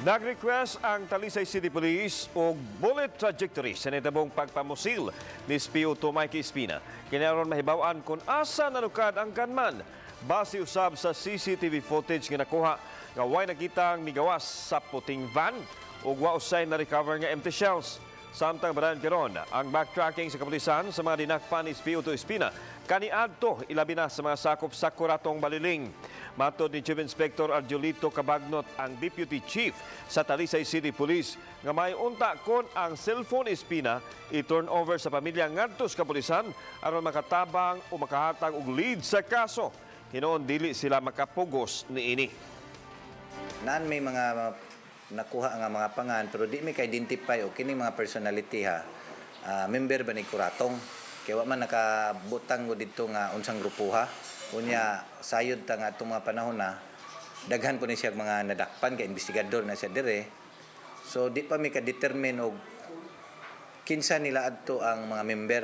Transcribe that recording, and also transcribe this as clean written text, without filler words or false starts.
Nag-request ang Talisay City Police og bullet trajectory sa nitabong pagpamusil ni SPO2 Mikey Espina. Kini aron mahibaw-an kung asa nanukad ang gunman. Base usab sa CCTV footage nga nakuha nga way nakitang migawas sa puting van ug wa usay na-recover nga empty shells. Samtang padayon karon ang backtracking sa kapulisan sa mga dinakpan ni SPO2 Espina kaniadto, ilabi na sa mga sakop sa Kuratong Baliling. Matod ni Chief Inspector Arjulito Cabagnot, ang Deputy Chief sa Talisay City Police, nga may unta kon ang cellphone Espina i-turn over sa pamilya ngadto sa kapulisan aron makatabang o makahatag og lead sa kaso. Hinuon dili sila makapugos niini. Naan may mga nakuha nga mga pangan pero di mi ka-identify o kini mga personality ha, member ba ni Kuratong, kay wa man nakabutang ko didto nga unsang grupo ha. Unya sayod ta nga atong mga panahon na daghan po ni siya mga nadakpan kay investigador na siya dire, so di pa mi ka-determine og kinsa nila adto ang mga member.